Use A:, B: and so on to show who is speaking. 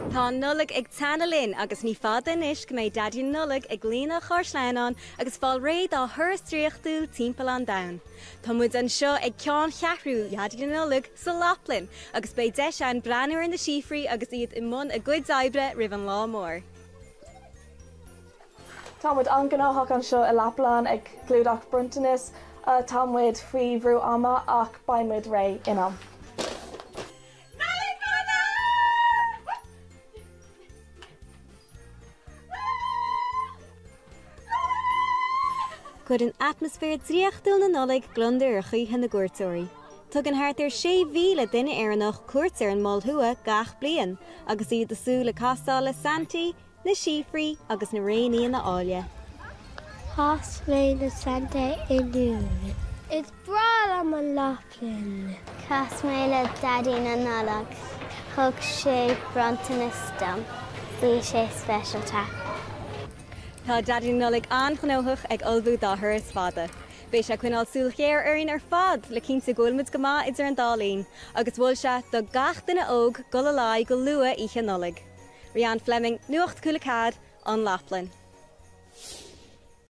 A: Tá an Nollaig ag teannadh linn agus ní fada anois go mbeidh Daidí na Nollag ag líonadh a charr sleamhnáin agus fáil réidh dá thuras draíochtúil timpeall an domhain. Tá muid anseo ag ceanncheathrú Dhaidí na Nollag sa Laplainn agus beidh deis ann breathnú ar na síofraí agus iad i mbun a gcuid oibre roimh an lá mór.
B: Tá muid an-ghnóthach anseo i Laplainn ag clúdach bronntanas. Tá muid faoi bhrú ama ach beidh muid réidh in am.
A: Nollaig Shona! Cuireann atmaisféar draíochtúil na Nollag gliondar ar chroíthe na gcuairteoirí. Tugann thart ar 6,000 duine Éireannach cuairt ar an Mol Thuaidh gach bliain agus iad ag súil le casáil le Santaí, na síofraí agus na réinfhianna áille.
C: Chas mé le Santa inniu. Is breá liom an Laplainn. Chas mé le Daidí na Nollag. Thug sé bronntanas dom. Bhí sé speisialta.
A: Tá Daidí na Nollag an-ghnóthach ag ullmhú dá thuras fada. Beidh sé ag coinneáil súil ghéar orainn ar fad le cinntiú go bhfuil muid go maith idir an dá linn agus mhol sé do gach duine óg dul a luí go luath oíche Nollag. Rian Fleming, Nuacht Cúla 4, An Laplainn.